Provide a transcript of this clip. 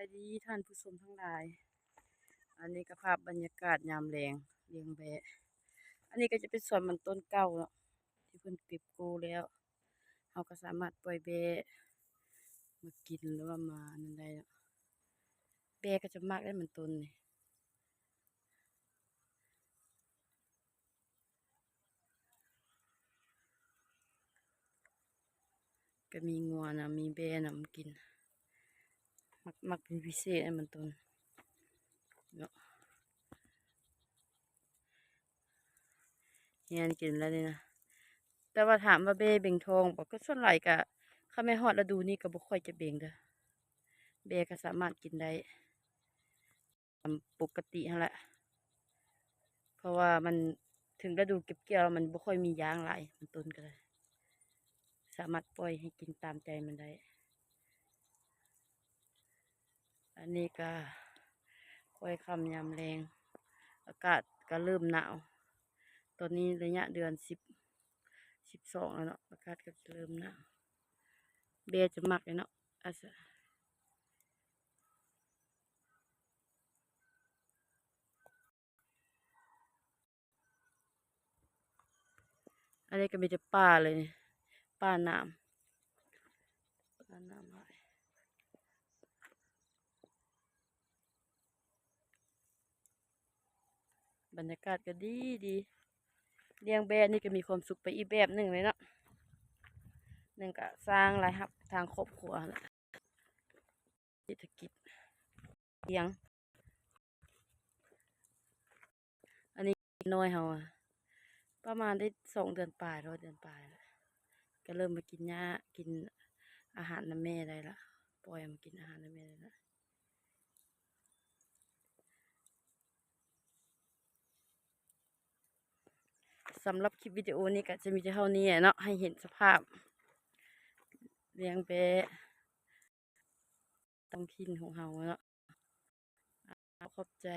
ສະບາຍດີທ່ານຜູ້ຊົມທັງຫຼາຍ, ອັນນີ້ກໍພາບບັນຍາກາດຍາມແລງລ້ຽງແບ້. ອັນນີ້ກໍຈະເປັນສວນມັນຕົ້ນເກົ່າເນາະ ທີ່ເພິ່ນເກັບກູ້ແລ້ວ, ເຮົາກໍສາມາດປ່ອຍແບ້ມາກິນ ຫຼືວ່າມາອັນນັ້ນໄດ້ເນາະ. ແບ້ກໍຈະມັກໄດ້ມັນຕົ້ນນີ້. ກໍມີງົວນຳ ມີແບ້ນຳກິນ, ມັກ ມັກເປັນພິເສດໄອ້ມັນຕົ້ນເນາະ. ແຮ່ນກິນແລ້ວນີ້ນະ. ແຕ່ວ່າຖາມວ່າແບ້ເບັງທ້ອງບໍ່ ກໍສ່ວນຫຼາຍກໍ ຄັນແມ່ນຮອດລະດູນີ້ກໍບໍ່ຄ່ອຍຈະເບັງເດີ້, ແບ້ກໍສາມາດກິນໄດ້ ຕາມປົກກະຕິຫັ້ນແຫຼະ, ເພາະວ່າມັນເຖິງລະດູເກັບກ່ຽວແລ້ວ ມັນບໍ່ຄ່ອຍມີຢາງຫຼາຍ, ມັນຕົ້ນກໍໄດ້ ສາມາດປ່ອຍໃຫ້ກິນຕາມໃຈມັນໄດ້. ອັນນີ້ກໍຄ່ອຍຄ່ຳຍາມແລງ, ອາກາດກໍເລີ່ມໜາວ, ຕອນນີ້ໄລຍະເດືອນສິບ ສິບສອງແລ້ວເນາະ, ອາກາດກໍເລີ່ມໜາວ. ແບ້ຈະມັກເດ້ເນາະ ອາສະ ອັນນີ້ກໍມີແຕ່ປ່າເລີຍນີ້, ປ່າໜາມ ປ່າໜາມຫຼາຍ. ບັນຍາກາດກໍດີດີ, ລ້ຽງແບ້ນີ້ກໍມີຄວາມສຸກໄປອີກແບບໜຶ່ງເລີຍເນາະ, ໜຶ່ງກໍສ້າງລາຍຮັບທາງຄອບຄົວຫັ້ນແຫຼະ. ເສດຖະກິດລ້ຽງ. ອັນນີ້ນ້ອຍເຮົາອະ ປະມານໄດ້ສອງເດືອນປາຍ ເນາະ ເດືອນປາຍລະ ກໍເລີ່ມມາກິນຫຍ້າ ກິນອາຫານນຳແມ່ໄດ້ລະ, ປ່ອຍໃຫ້ມາກິນອາຫານນຳແມ່ໄດ້ລະ. ສຳລັບຄລິບວິດີໂອນີ້ກໍຈະມີແຕ່ເທົ່ານີ້ແຫຼະເນາະ, ໃຫ້ເຫັນສະພາບລ້ຽງແບ້ ຕາມຖິ່ນຂອງເຮົາເນາະ. ຂອບໃຈ.